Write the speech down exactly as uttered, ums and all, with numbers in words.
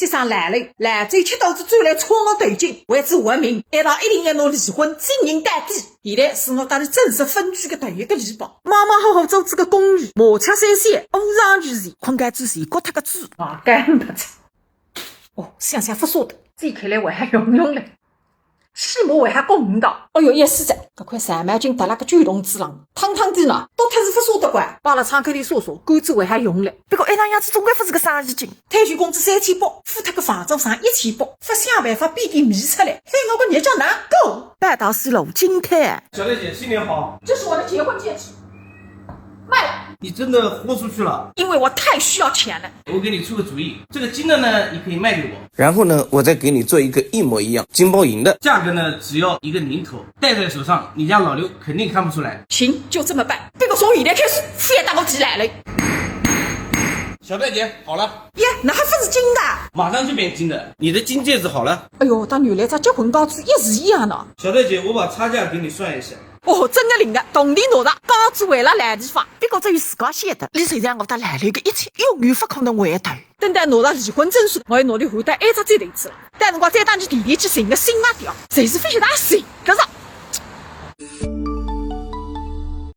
搿声老刘，老早吃到仔酒来，冲我头颈，为仔活命，一道一定要拿离婚进行到底。现在是我搭伊正式分居个头一个礼拜。马马虎虎做仔个公寓，麻雀虽小，屋上居前，困觉之前刮脱个嘴。啊，干勿着。哦，想想勿舍得，搿开来还好用用嘞。 起码还好过五道。哎哟，也是的，搿块长毛巾搭辣个旧笼子浪，烫烫的呢，倒脱是勿舍得关，摆辣窗口里晒晒，干子还好用嘞。不过一样样子总归勿是个生意经。退休工资三千八，付脱个房租上一千八，勿想办法变点米出来，害我个日脚哪过？半道是路金开。小玳姐，新年好。这是我的结婚戒指。卖了。你真的豁出去了？因为我太需要钱了。我给你出个主意，这个金的呢，你可以卖给我。 然后呢，我再给你做一个一模一样，金包银的。价格呢，只要一个零头，戴在手上，你家老刘肯定看不出来。行，就这么办。不过从现在开始，覅搭我提老刘。小玳姐，好了。耶，哪还勿是金的？马上就变金的，你的金戒指好了。哎哟，搭原来只结婚戒指一式一样呢。小玳姐，我把差价给你算一下。哦，真个灵个，铜钿拿着，戒指还辣老地方。不过只有自家晓得，伊虽然我搭老刘个一切，永远勿可能回头。 等到拿着离婚证书，我要拿伊换到埃只戒头子了。到辰光再搭伊提提去寻个新个调，侪是非常寻得着。